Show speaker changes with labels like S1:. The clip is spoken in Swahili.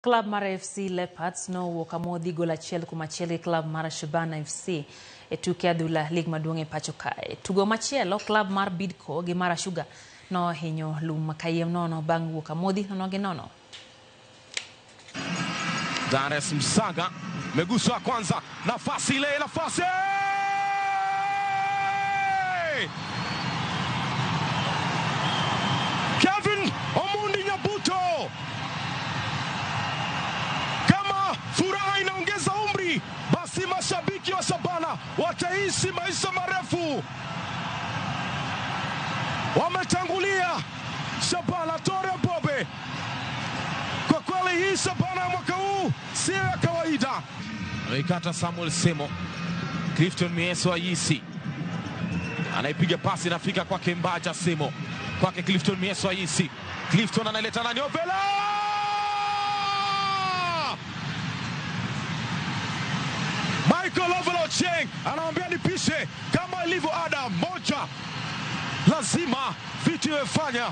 S1: Club mar AFC Leopards nowuok amodhi gol 1-1 gi club mar Shabana FC e tuke adhula lig maduong' e pacho kae. Tugo machielo, club mar Bidco gi Mara Sugar nohinyo lum kayiem nono bang' wuok amodhi 0-0.
S2: Dares Msaga meguswa kwanza, nafasi ile, nafasi Kevin Omondi Nyabuto, kama furaha inaongeza umri, basi mashabiki wa Shabana wataishi maisha marefu. Wametangulia Shabana Tore Bobe. Kwa kweli hii Shabana ya mwaka huu sio ya kawaida. Ameikata Samuel Semo, Clifton Mieso Ayisi anaipiga pasi, inafika kwake Mbaja Semo, kwake Clifton Mieso Ayisi. Clifton analeta nani? Ovela! Michael Ovela Ochieng anamwambia nipishe kama ilivyo ada, moja lazima vitu imefanya.